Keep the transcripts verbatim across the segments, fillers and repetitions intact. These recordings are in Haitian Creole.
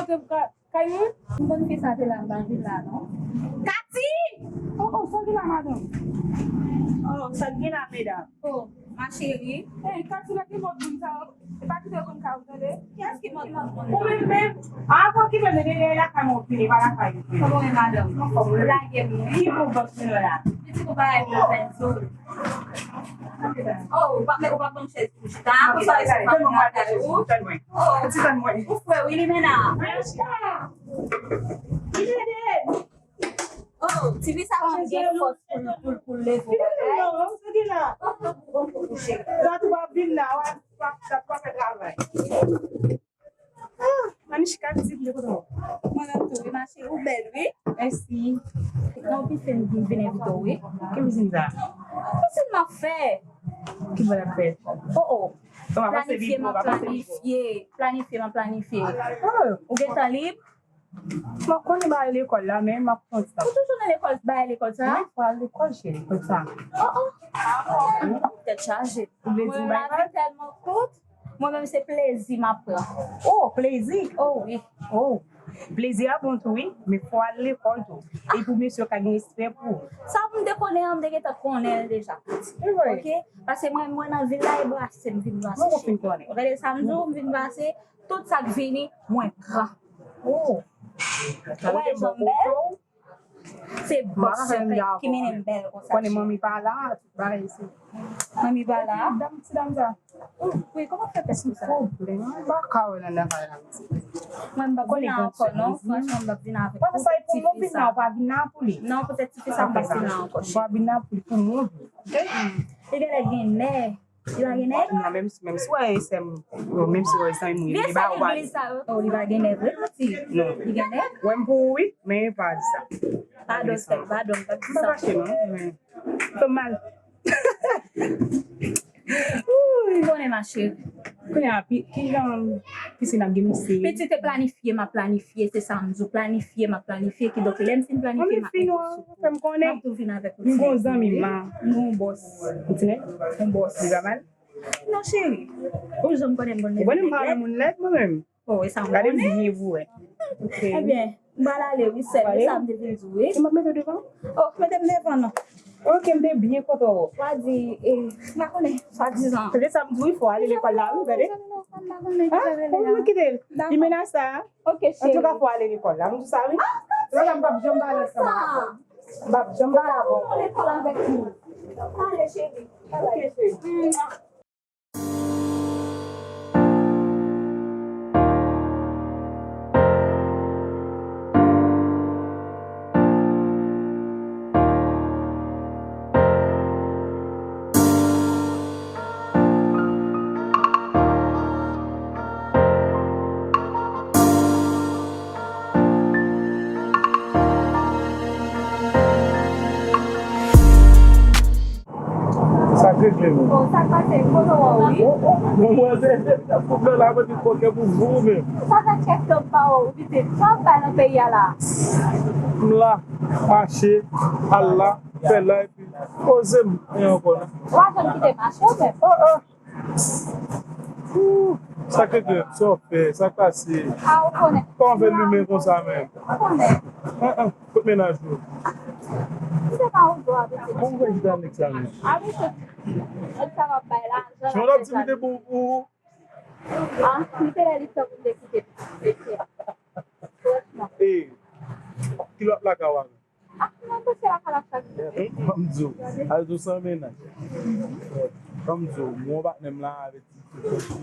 Kay moun? M konn fi sa te la anba villa non. Kati! Oh, oh, sa ki la, madanm? Oh, sa ki la, medam? Oh, ma chérie. Hey, Kati, lage mòd moun sa yo. E pa kite yo konn ka ou tande. Kiyès ki mòd moun? Ou menm menm. Avan ki mèt dèyè lakay mwen fini, pa lakay ou fini. Kòman e madanm? Anfòm, ou lage m wi. Ki bon bòs nou la? Piti kou bagay pou fè sou. Oh, ou pa, ou pa ban m chèz pou chita. Ou sa, ou pa ban m chèz pou chita. Oh, ou frè wi li menm la. Oh, ti fi sa pa gen fòs pou l, pou l, pou l leve bagay. Gad ou pa vin la, w ap, w ap, w ap fè travay. Ah, Manishka, vizit li kote w. Mwen menm tou, wi, ma chérie, ou bèl, wi. Mèsi. Non, pi fèm vin, vin envite w, wi. Ki vizit sa? Vizit m ap fè. Ki bò l ap fèt? Oh, oh. Planifye, m ap planifye. Planifye, m ap planifye. Ou gen tan lib? Mwen konnen bagay lekòl la, men m ap pran ti tan. Ou toujou nan lekòl, bagay lekòl sa? Wi, fò al lekòl, cheri, kounye a. Oh, oh. Tèt chaje. Ou vle di m bagay? Mwen, lavi tèlman kout, mwen menm se plezi m ap pran. Oh, plezi? Oh, wi. Oh. Plezi a bon tou, wi, men fò al lekòl tou. E pou mesye yo ka gen respè pou ou. Sa pou m te konnen an, m te gentan konnen l deja. Se vre. Ok? Paske mwen, mwen nan vil la, e brase m vin brase. Mwen, mwen fin konnen. Ou tande sa m di w, m vin brase, tout sa k vini, mwen pran. Oh. Ou wè jan m bèl? Se bòs yo ki mennen m bèl konsa. Konnen manmi pa la, tout bagay isi. Manmi pa la? Dam, ti dam sa. Wi, kòman fè pès konsa? Pwoblèm, mwen pa ka wè nan afè la. Mwen, m p ap vin la ankò, non. Franchman, m p ap vin avèk ou, ti fi sa. Ou pa vin la, ou pa vin la pou li. Non, poutèt ti fi sa, m p ap vin la ankò. Ou pa vin la pou li, pou mwen. Li genlè gen nè. Li pa gen nèg? Non, menm si, menm si w wè e sè m, menm si w wè e zanmi m, li pa wè. Vye sè legliz sa yo. Oh, li pa gen nèg vre, non, ti. Non. Li gen nèg? Wè m pou ou, wi, men pa di sa. Padon, sè m, padon, m pa di sa. M pa fache, non, men fè m mal. Ou konnen, ma chérie. Kounye a, pi, ki jan pisin ap gen misye? Pitit te planifye, m ap planifye, se sa m di w, planifye, m ap planifye, kidonk lè m fin planifye, m ap mete w sou kou. Fè m konnen. M ap tou vin avèk ou. M gon zanmi m, ma. M gon bòs. Ou ti nèg? Yon bòs. Li pa mal? Non, cheri. Ou janm konnen m konn leve nèg lèd. Ou konnen m pa renmen moun lèd, mwen menm. Oh, e sa m konnen. Gade m di byen pou wè. Ok. Ebyen, m pral ale, wi, sèl. E sa m te vin di w, wi. M ap mete w devan? Oh, mete m devan, non. Ok, m te byen kontan wè w. W a di, eh, m pa konnen, swadizan. Tande sa m di w, wi, fò ale lekòl la, wi, gade. Non, non, non, m pa konnen ki sa rele la. Ah, ou kite l. Li menas sa. Ok, cheri. Antouka, fò ale lekòl la. M di sa, wi. Ah, Tati, m p ap janm pale ansanm avè w. M p ap janm pale avè w. Lekòl avèk nou. Ale, cheri. Ok, cheri. Sa k regle menm? Bon, sa k pase? M konnen w wi. Manmwazèl, koup nan la, mwen di koken pou vou menm. Sa fè kèk tan m pa wè w, pitit. Sa w ap bay nan peyi a la? M la, mache, al la, fè la, epi poze m, anyen ankò non. W a janm kite mache w menm? Ah, ah. Ooh, sa k regle, sa w fè, sa k pase? Ah, ou konnen. Kòman w fè limen konsa menm? Ou konnen. Ah, ah. Kot mennaj ou? Se pa ou dwa, pitit. Bon, ou fè chita nèg sa menm. A wi, se nèg sa w ap bay lajan. Jan w ap di m te bon pou ou. Ah, li te lè li tan pou m te kite pitit mesye. Franchman. E, ki lòt lakay w a menm? Ah, mwen panse lakay la chak jou. Ban m di w, al di w san mennaj. Ban m di w, m gon patnè m la avè ti fi,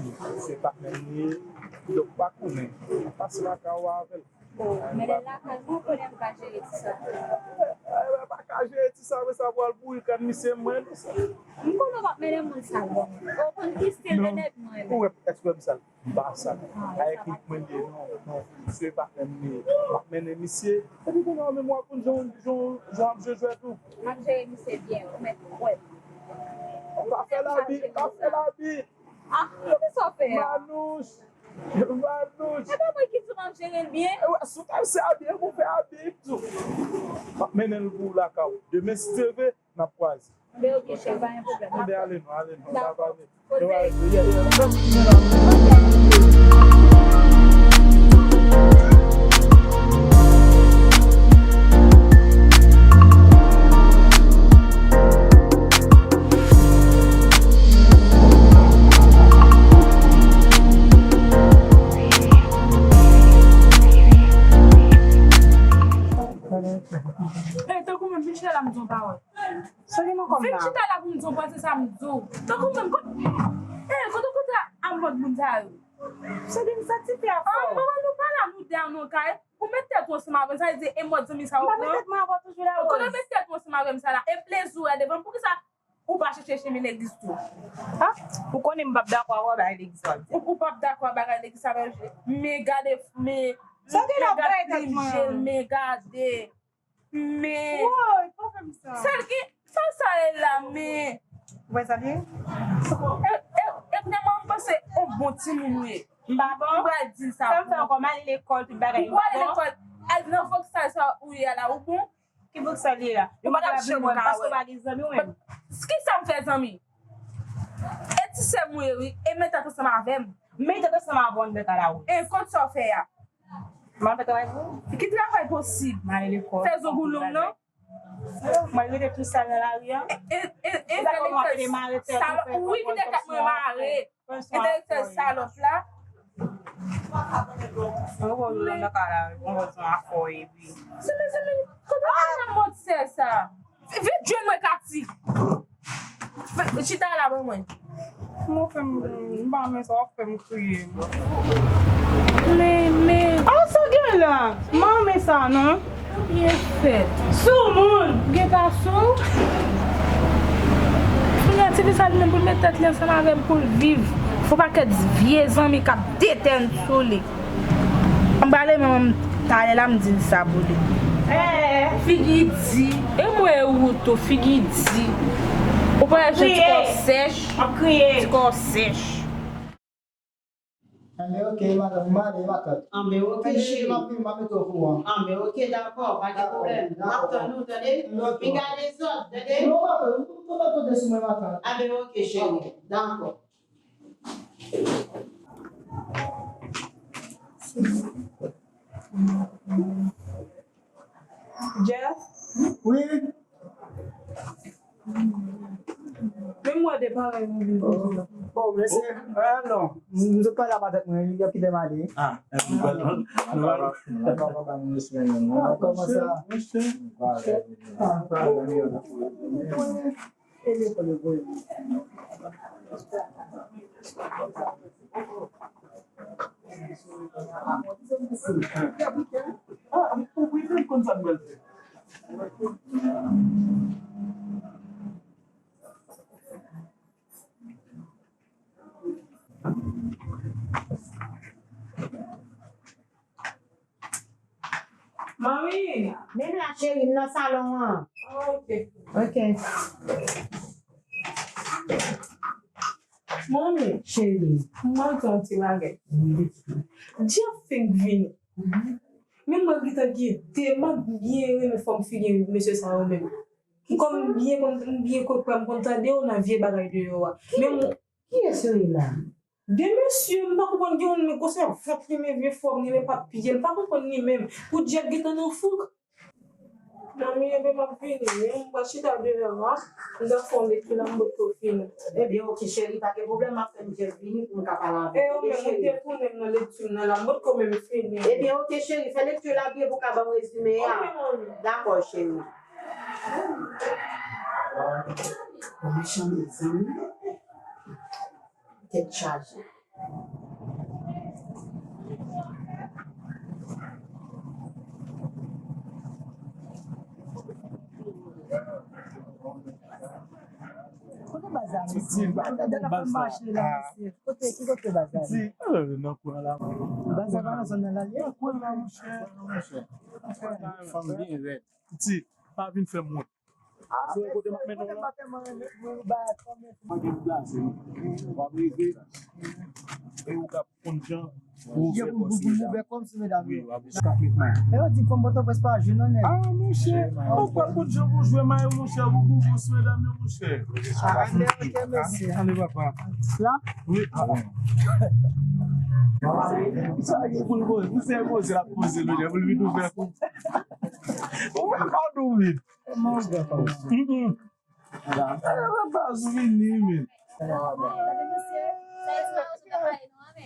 se patnè m li ye. Donk, ou pa konnen. Pase lakay ou avè l. Oh, men lè l lakay mwen, ou konnen m ka jere ti sa. Eh, eh, pa ka jere ti sa, men sa pral bouyi kann misye, mwen di sa. M konnen w p ap mennen moun sal, bon. Ou konn ki stil de nèg mwen renmen. Ou wè, èske w wè m sal? M pa sal. Ah, e sa pa. Ayèk mwen li ye, non, non. Misye patnè m li ye. M ap mennen misye. Epi kounye a, ou menm w ap konn jan, jan, jan w ap jwe jwèt ou. M ap jere misye byen, ou mèt kwè m. Pa fè labi, pa fè labi. Ah, poukisa w fè a? Manouch. Manouch. E pa mwen ki di w m ap jere l byen? E wè, si w ta se abi, e pou fè abi tou. M ap mennen l pou w lakay ou. Demen, si Dye vle, n ap kwaze. Ben, ok, cheri, pa gen pwoblèm. Anben, ale non, ale non, n ap ale. Dakò. Poze. Yeah, yeah. M di w, tankou menm, kot, eh, kote w kontre a mòd moun sa yo? Sa gen sa ti fè a fò. Ah, manman, nou pa la, nou de a nou kay. Ou met tèt ou ansanm avè m, sa vle di, e mòd zanmi sa yo pran. M pa met tèt mwen avè w toujou la, Rose. Kote w met tèt ou ansanm avè m sa la? E plezi w wè devan m. Poukisa ou pa chèche chemen legliz tou? Ah, ou konnen m p ap dakò avè w bagay legliz sa w ap di. Ou, ou p ap dakò a bagay legliz sa, men, men gade, men, sa gen la gad bagay tèt mwen. Men gade. Men woy, pa fè m sa. Sèl ki, sa, sa e la, men. Ou wè sa byen? E, e, e kounye a mwen, m panse yon bon timoun ou ye. M pa bon. M pral di l sa. Sa m fè ankò, m ale lekòl, tout bagay. M pa bon. Ou ale lekòl, al nan vòksal sa ou ye a la, ou bon? Ki vòksal li ye la? Ou pa t ap janm ka wè. Paske w pa gen zanmi ou menm. Ki sa m fè zanmi? E ti sè m ou ye wi, e men tèt ansanm avè m. Men tèt ansanm avè w anndan kay la, Rose. E kont sa w fè a? M al fè travay pou ou? Ki travay posib? M ale lekòl. Fè zong ou long non? M al rete tou sal nan lari a. E, e, e, e, ou ki te tèt mwen mare. Entèlektyèl salòp la. Mwen wè w nan kay la, mwen wè w se yon afè w ye, epi. Se mezanmi, kote w jwenn mòd sè sa? Vin jwenn mwen, Kati. Chita la ban mwen. Mwen fè m, m pa renmen sa w ap fè m kriye. Men, men. Ah, sa gen la? M pa renmen sa non. Byen fèt. Soumoun! Gen gason. Kounye a, ti fi sa li menm pou l met tèt li ansanm avè m pou l viv. Fò pakèt vye zanmi k ap detèn sou li. M prale manman m talè la, m di l sa pou li. Eh, figi di. E mwen e ou tou, figi di. Ou pa wè jan ti kò sèch? M ap kriye. Ti kò sèch. Anben, oke, madanm, m ale, matant. Anben, oke, cheri. M ap, m ap mete w okouran. Anben, oke, dakò, pa gen pwoblèm. M ap tann ou, tande? Vin gade zòt, tande? Non, matant, ou pa tande sou mwen, matant. Anben, oke, cheri. Dakò. Jeff? Wi. Men m wè de bagay mwen vin poze la. Oh, mesye, eh, non. M, m sot pale ak matant mwen, li ap kite m ale. Ah, eh, nou pral, nou pral. Kòman sa? Monchè. Manmi! Men la, cheri, m nan salon an. Ah, ok. Ok. Manmi! Cheri. M mande yon ti bagay. Wi. Jeff fenk vini. Mhm. Men mwen gentan gen de, m ap byen renmen fòm figi mesye sa yo menm. Kòm m byen konn, m byen konprann, m konn tande yo nan vye bagay deyò a. Men mwen. Kiyès yo ye la? De mesye, m pa konprann, gen youn men gwosè vant li, men vye fòm li, men papye, m pa konprann li menm. Pou Jeff gentan nan fouk. Manmi, ebyen m ap vini wi, m pral chita deyò a, m ta fè yon lekti la, m potko fini. Ebyen, oke, cheri, pa gen pwoblèm, m ap fè Jeff vini pou m ka pale avè l. E ou menm, ou te tounen nan lekti m nan la, m potko menm fini. Ebyen, oke, cheri, fè lekti la byen pou w ka ban m rezime a. Oke, manmi. Dakò, cheri. Mechan mezanmi. Tèt chaje. Kote baz la, mesye? Kote baz la? Kote, ki kote baz la? Baz la pa nan zòn nan la, li ye? Nan kwen la, monchè. Fanm byen rèd. Piti, pa vin fè m wont. Se yon kote m ap mennen w la. Mwen gen plase wi. W ap rive. E ou ka konn jan pou w fè bòs medam. Wi, w ap jis ka met may. E yo di fanm Pòtoprens pa jwenn nan nèg. Ah, monchè. Ou pa konn jan pou jwe may, monchè, pou bòs medam yo, monchè. Ah, ok, mèsi. Ale, papa. La? Wi. Sa gen pou l poze. Pou se poze, l ap poze, l pou l vin ouvè kou. Ou pa ka domi. Mm-mm. Ala baz vini, men.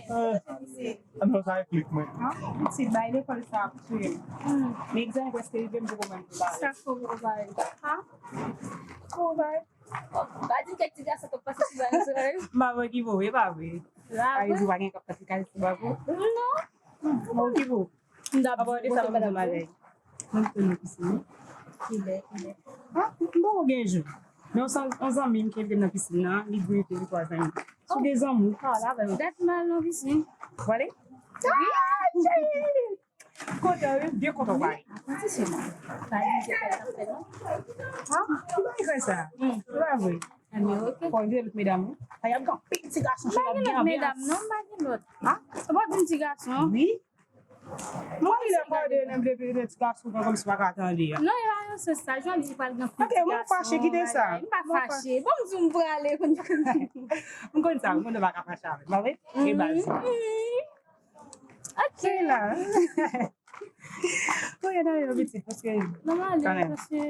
Ah, non, sa e klik mwen. Pitit, bay lekòl sa ap touye m. Men egzamen prèske rive, m poko menm pare. Sa fò poko pare. Ha? Poko pare. Pa di kèk ti gason k ap pase sou ba nou, sou ba nou. M pa wè ki bo, e pa vre. Sa vle di w pa gen kòb k ap pase sou ba pou? Non. Bon, ki bo? M t ap di, bon, se pa bagay. Mwen te nan pisin nan. Kilè, kilè? Ah, m poko gen jou. Men yon san-, yon zanmi m ki envite m nan pisin nan, li di m li twa zanmi. Si w gen zanmi, w ka al avè yo. Dat m al nan pisin. W ale? Wi. Ah, cheri! Kontan, wi, byen kontan w pale. Atantisyon. Pa di se fè sa fè non. Ha? Ki bagay fè sa? Hmm. Se pa vre. Anben, oke. Fò w gen lòt medam, wi. Ay, y ap gen anpil ti gason, cheri, y ap gen anbyans. M pa gen lòt medam, non, m pa gen lòt. Ha? Ou pa di m ti gason? Wi. Mwen, li lè pa de, lè m vle vle ti gason, kòm si pa ka tande a. Non, e pa nan sans sa. Jan di pral gen anpil ti gason. Ok, mwen fache, kite sa. M pa fache. Bon, m di w m prale, konn. M konn sa, m konn ou pa ka fache avè m, pa vre? E baz. Mhm. Ok. Se la. Kounye a, dayè, pitit, paske... Non, m ale, paske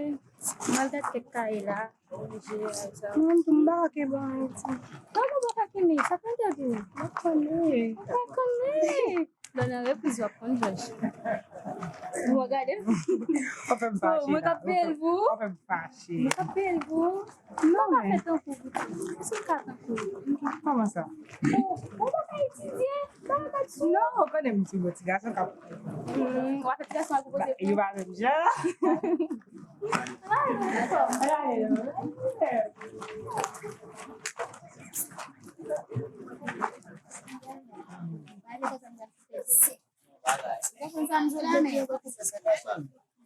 m al gad kèk kaye la, m oblije al sa. Non, m pa ka kenbe Ayiti. Kòman w pa ka kenbe? Sa pa entèdi w. Mwen konnen. Mwen pa konnen. Lè w nan repriz, w ap konn, Jòj. Ou ap gade? W ap fè m fache la. Mwen k ap peye l pou ou. W ap fè m fache. Mwen k ap peye l pou ou. Non, men. Ou pa fè tankou pitit. Èske w ka tankou? Kòman sa? Ou, ou pa ka etidye? Ba, ba, non, ou konnen m ti bon ti gason k ap... Hmm, w ap fè ti gason al pwopoze pou ou? Yo pa menm jan. Ah, dakò. Ba, li kontan m fè sèk. Ou konprann sa m di w la, men?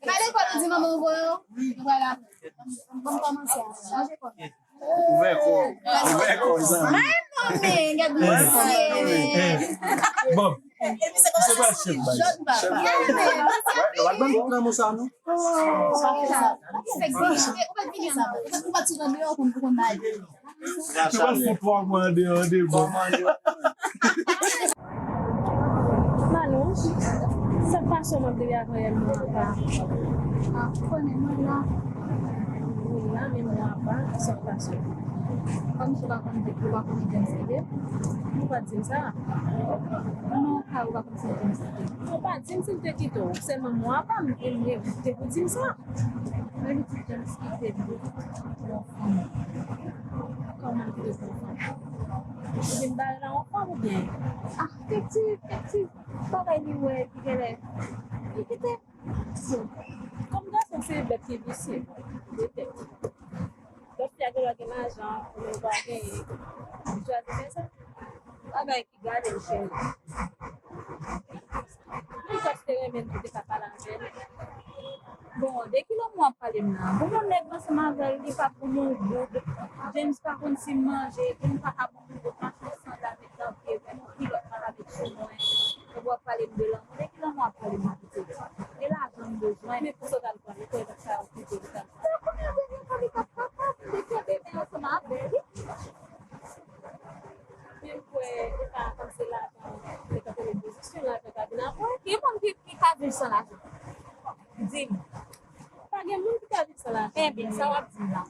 E pa lekòl ou di manman w voye w? Nou pral apre. Ban m kòmanse a. Manje kò m. Ouvè kò w. Ouvè kò w, zanmi. Ay, non, men, gad misye, men. Bon. Epi se kòmanse sou jòn papa. Wè, w ap ban m tout lanmou sa, non? Ou pa t vini anba. Ou pa t sou nan deyò pou m konn bagay. Yo pral fè twa mwa andeyò, andeyò. Manouch, sa k pase w, m ap debyen avè w mwa pa? Ah, ou konnen mwen la. Ou la, men mwa pa, sa k pase w? Kòmsi w pa konn, ou pa konnen James kite? Ou pa t di m sa? Non, ou pa, ou pa konn si James kite. Ou pa t di m si l te kite w. Sèlman mwa pa, m, m, m te pou di m sa. Mwen li di James kite m pou yon fanm. Kòman l kite pou yon fanm? Ou vin ba l la yon fanm oubyen? Ah, kèk ti, kèk ti bagay li wè ki genlè li kite. Bon, kòm gason se bèt ki visye, de tèt. Lòt fi a gen dwa gen lajan, ou menm ou pa genyen. Ou chwazi fè sa. Bagay ki gade l, cheri. Poukisa w te renmen l, ou te ka pale avè l? Bon, de kilè w ap pale m la? Bon, yon nèg ansanm avè l, li pa pou yon goud. James pa konn si m manje, James pa ka pou yon goud, machin san dola met nan pye, menm yon kilòt pa ka met sou mwen. Epi w ap pale m de lanmou. De ki lanmou w ap pale m la, pitit? E lajan m bezwen, men pou sa w t al pran li, kote sa yo kite li t al pran. Sa konnen de gen fanmi k ap kapab, m te kenbe men ansanm avè li. Men m kwè, e pa kòmsi lajan, se tankou repozisyon, lajan ka vin apre. Ki moun ki, ki ka viv san lajan? Di m. Pa gen moun ki ka viv san lajan. Ebyen, sa w ap di m la?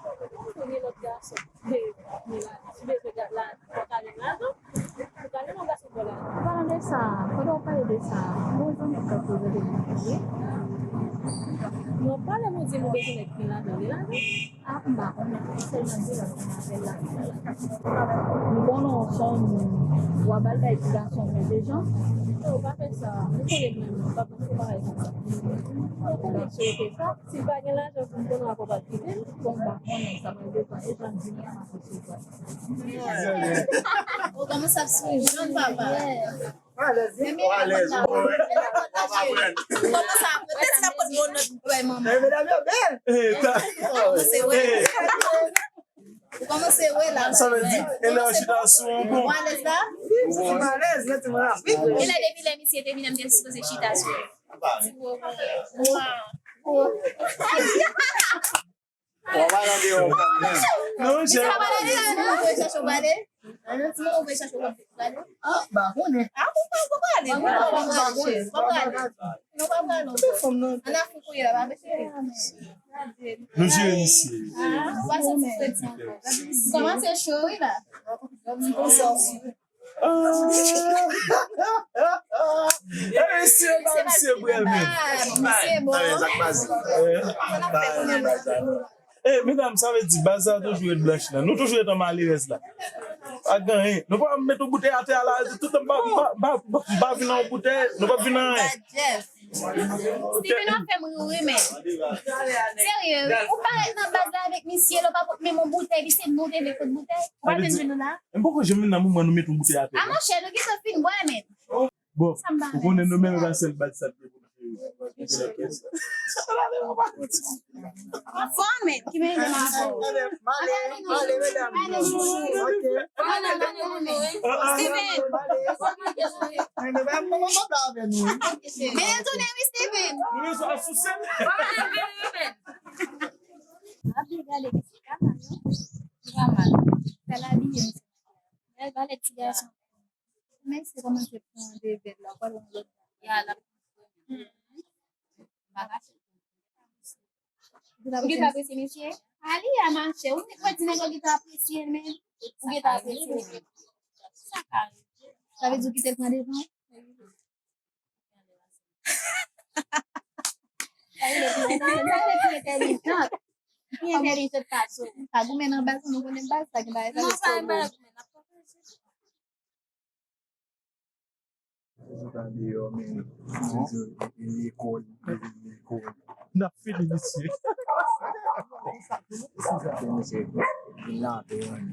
Ou gen lòt gason. Ou bezwen gad la, ou ka jwenn lajan. Ou ka jwenn yon gason bò la. Palan de sa, pandan w pale de sa, m gen yon zanmi k ap prezante m wi. Non, pa lè m di m ou bezwen nèg ki gen lajan, gen lajan. Ah, m pa konnen, sèlman di lòt moun avè l la. M konnen w se yon moun, w ap al bay ti gason move jan. Yo, pa fè sa. Ou konnen mwen, m pa panse bagay konsa. Ou konnen si w te sa, si l pa gen lajan pou m konnen w ap al kite l, bon, m pa konnen sa pral depann. E jan l di m nan, m ap resevwa. Ou kòmanse ap souri jòn, papa. Alèz, wi. Ou alèz, ou bon, wi. W ap aprann. Ou kòmanse aprann. Tèt la pot bon nòt, bay manman. Eh, medam yo bèl. Eh, ta- Ou kòmanse wè. Ou kòmanse wè la. Sa vle di, e lè w chita sou yon bon. Ou alèz la? Wi, m santi m alèz, men ti mwen ap viv. E lè depi lè misye te vin, m te sipoze chita sou yon. Ti wowo. Waw. Ou pa nan deyò kòm menm. Non, chè. Ou pa nan deyò, non. Ou vle chache w prale? Ou vle chache w prale? Ah, m pa konnen. Ah, ou pa, ou pa prale. Ou pa prale. Ou pa prale. Non, ou pa prale. Tout fanm nan. Ann Afrik ou ye la, pa vle cheri. Nou jere misye. Ah, ou pa santi frèt sa ankò. Kòmanse cho wi la. Ah. E mesye, pa mesye bwè menm. Misye bon. Sa vle di sa k pase. Eh. Sa n ap fè kounye a la? E, medam, sa vle di, baz sa toujou ret blanch la. Nou toujou ret an malerèz la. Pa gen anyen. Nou pa met yon boutèy atè a la, tout tan m pa, m pa, m pa, m pa vin nan yon boutèy, nou pa vin nan anyen. Bad Jeff. Steven, w ap fè m ri, wi, men. Serye, ou parèt nan baz la avèk misye, lè w pa pot menm yon boutèy, li se nou te vle kot boutèy. Ou pa vin vin nou la? M poko janm vin nan moman nou met yon boutèy atè. A, monchè, nou gentan fin bwè, men. Bon, ou konnen nou menm e pa sèl bad sa te pou nou fè. Fòmen, ki men de la fò. Male, male, medam. Ok. Steven. Men tounen wi, Steven. Ap gade ki se kaka, non? Li pa mal. Sa l abiye, misye. Bèl valè ti gason. Men se kòmanse pran de vèb la, ou pral wè yon lòt. Ya, l ap. Ou gentan apresye misye? Ali a mache. Ou di nèg yo gentan apresye l, men. Ou gentan apresye l. Sa ka rive. Sa vle di ou kite l pran devan? Sa vle di ou entèlijan. Ki entèlijan ka sou. Ka goumen nan baz, nou konnen baz, sa gen bagay sa. Non, pa gen bagay goumen, n ap konprann. Rezilta deyò, men, rezilta lekòl, lekòl. N ap fini, mesye. Mesye, vin la, vin.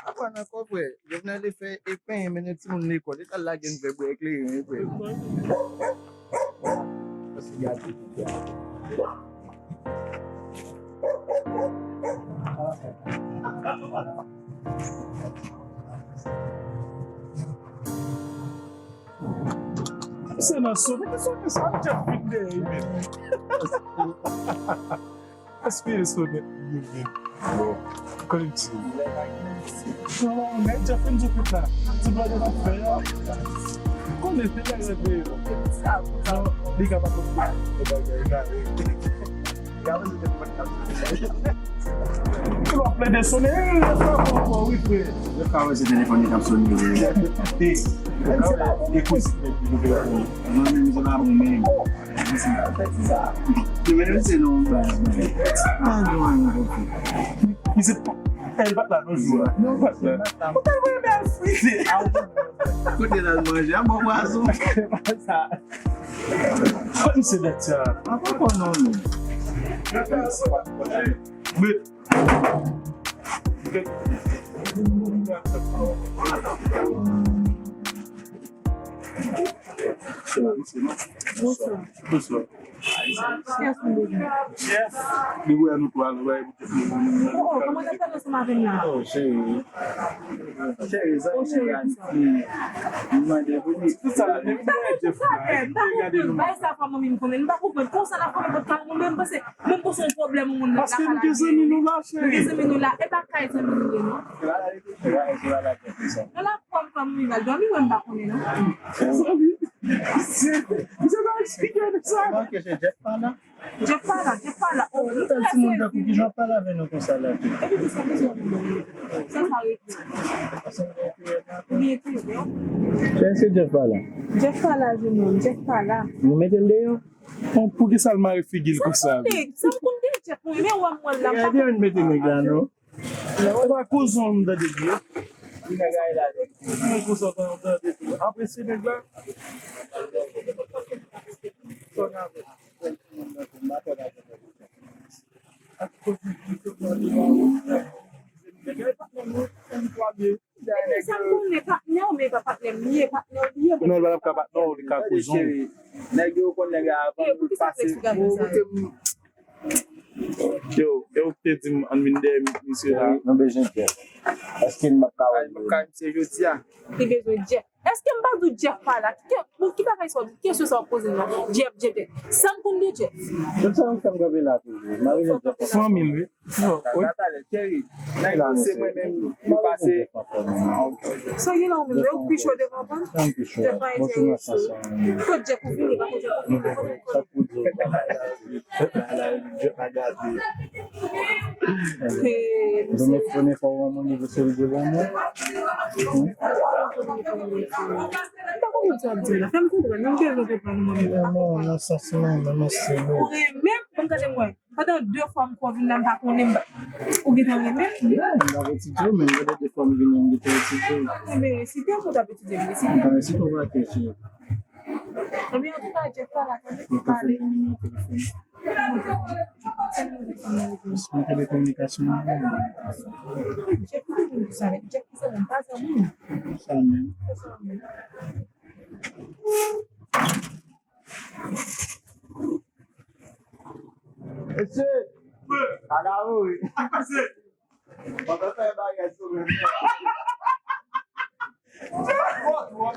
Apa nan kò, frè? Jovenel te fè e penyen mennen timoun lekòl. Li t al lage n fè bwè ekleren, frè. Pase gade. Se nan sone, men sone sa, Jeff vin dèyè, men. Eske sone, yo vin. Bon. Kòlektif. Non, men Jeff vin di tout la. Ti bwa de fè a. Konnen se la rete. Non, li ka pa konprann. Li ka pa konprann. Ou ap plede sone, e, sa pran kò, wi, frè. Yo ka wè se telefòn li k ap sone, wi. E, e, e, e, mwen menm, se pa mwen menm. Yo menm se non, ba, pa gen anyen pou fè. Misye pa, el pa t la non jou a. Non, pa t la. Ou tèlman renmen al frite. Kote l al manje, a bon pwason. Se pa sa. Kot misye dat sa? Apa konnen non. Men. Bonswa. Bonswa. Kiyès nou bezwen? Jeff. Li wè nou twa, nou wè. Oh, oh, kòman w ap pale ansanm avè m la? Oh, cheri. Cheri, zanmi, cheri, m mande pou li. Tout sa, men, men, Jeff la, li gade nou. Bay sa fò manmi m konnen. M pa konprann. Konsa n ap fè pou kay moun, men m panse, men m panse yon pwoblèm moun nan. Paske nou gen zanmi nou la, cheri. Nou gen zanmi nou la. E pa kay zanmi nou ye, non. Se pa la, se pa la, se pa la. Nan la pwòp kòm li al dòmi, mwen m pa konnen, non. Zanmi. Se, se pa eksplike nou sa. Manke se Jeff pa la. Jeff pa la, Jeff pa la. Oh, nou fè timoun tankou ki jan w ap pale avè nou konsa la tou. Epi ki sa bezwen nou? Sa sa rete. Ou byen tou, non? Èske Jeff pa la? Jeff pa la, jenòm, Jeff pa la. Nou mete l deyò? Bon, poukisa l mare figi l konsa? Sa m konn de Jeff, mwen, men wè m wè l la, m pa konn. Gade, mete nèg la, non? Se pa kouzon m tande di yo. Li nan gay la, nèg. Li nan kouzon m tande di yo. Apresye nèg la. Sòn avè l. Nèg la e patnè m, wi. Epi sa m konnen patnè w, men e pa patnè m li ye, patnè w li ye. Non, li pa t ap ka patnè w, li ka kouzon. Nèg yo konn nèg la avan. Yo, e ou ki te di m ann vin dèyè misye la? Nou bezwen Jeff. Èske n p ap ka wè l? M p ap ka wè misye jodi a. Li bezwen Jeff. Èske m pa di w Jeff pa la? Ki, bon, ki bagay sa w di? Kesyon sa w ap poze m la? Jeff, Jeff, Jeff. Sa m konn de Jeff? Se sa m fè m kanpe la toujou. M a rele Jeff. Fanmi l, wi. Talè, cheri. Nèg la, se mwen menm ki pase. Sa gen la ou menm, ou pi cho devan pòt? Jeff pa enterese w. Kot Jeff ou vini, pa kot Jeff ou vini. Premye, premye fwa w wè moun li vle seri de lanmou. M pa konprann sa w ap di la. Fè m konprann, m bezwen konprann mwen menm. Non, nan sans mwen, nan sans se nou. Ou renmen M tande mwen. Pandan de fwa m kwè w vin la, m pa konnen m pa, ou gentan renmen m. Yeah, m t ap etidye w, men pandan de fwa m vin la, m gentan etidye w. Ou renmen resite, ou t ap etidye resite? M pa resite, ou pa kèche. Ebyen, antouka, Jeff pa la, tande, m pale. Mwen te fè yon nimewo telefòn. Mwen te fè yon nimewo telefòn. Mwen te fè kominikasyon avè l. Jeff, ki moun ki sa, Jeff ki sa, pa zanmi m. Sa menm. Sa menm. Mesye! Kaka mouri. Sa k pase? Mwen fè bagay sou mwen. Twò, twò.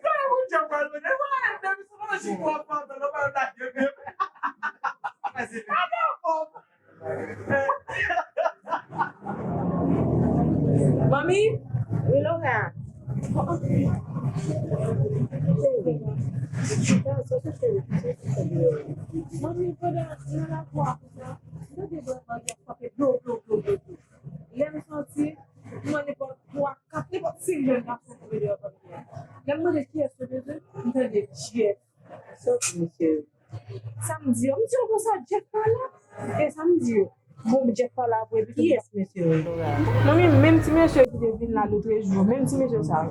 Kòman moun jan pral mete mwen depi sou mwen jis pou ap pale, nou pa lage menm. Sa k pase? Manmi? Wi, Laura. Manmi, pandan nan lakou a konsa, m tande bwa bagay frape blo, blo, blo, blo, blo. Lè m santi, m wè nenpòt twa, kat, nenpòt senk jèn gason tonbe deyò pòt la. Lè m mande kiyès yo bezwen, m tande Jeff. Sòti, mesye. Sa m di yo, m di yo konsa, Jeff pa la. E sa m di yo, bon, Jeff pa la vre, epi tou. Kiyès mesye yo? Manmi, menm ti mesye ki te vin la lotrejou, menm ti mesye sa.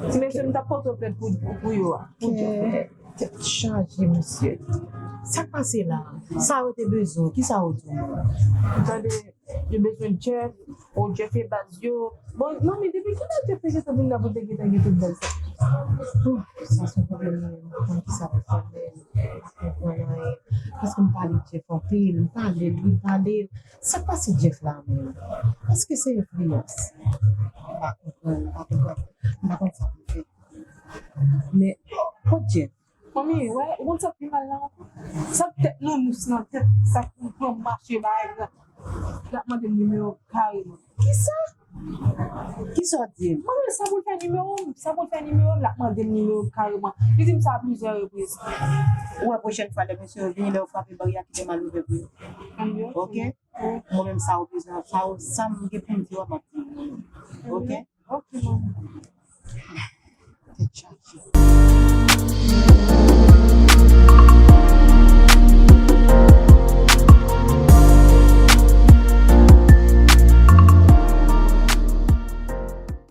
Ti mesye m t ap pote plent pou, pou yo a, pou Jeff. Tèt chaje, mesye. Sa k pase la? Sa yo te bezwen? Kisa yo di w? Tande, yo bezwen Jeff, o Jeff e baz yo. Bon, manmi, depi kilè Jeff te gentan vin la pou te gentan gen tout baz sa? Ouh, sa se yon pwoblèm mwen menm. M pa konn kisa pou fè menm. M pa konprann anyen. Paske m pale Jeff anpil, m pale l, m pale l. Sa k pase Jeff la menm? Èske se enfliyans? M pa konprann, m pa konprann. M pa konn sa pou m fè. Men, kot Jeff? Manmi, wè, ou konn sa k pi mal la ankò? Sa tèt nounous nan tèt, sa k pran mache bay la. L ap mande m nimewo kareman. Kisa? Kisa w di m? Manmi, sa pou l fè nimewo m, sa pou l fè nimewo m, l ap mande m nimewo m kareman. Li di m sa a plizyè repriz. Ou wè pwochèn fwa lè mesye yo vini, lè yo frape barye a, kite m al ouvè pou yo. Oke? Mwen menm sa ou bezwen, sa ou, sa m gen pou m di w, m ap di w. Oke? Oke, manmi.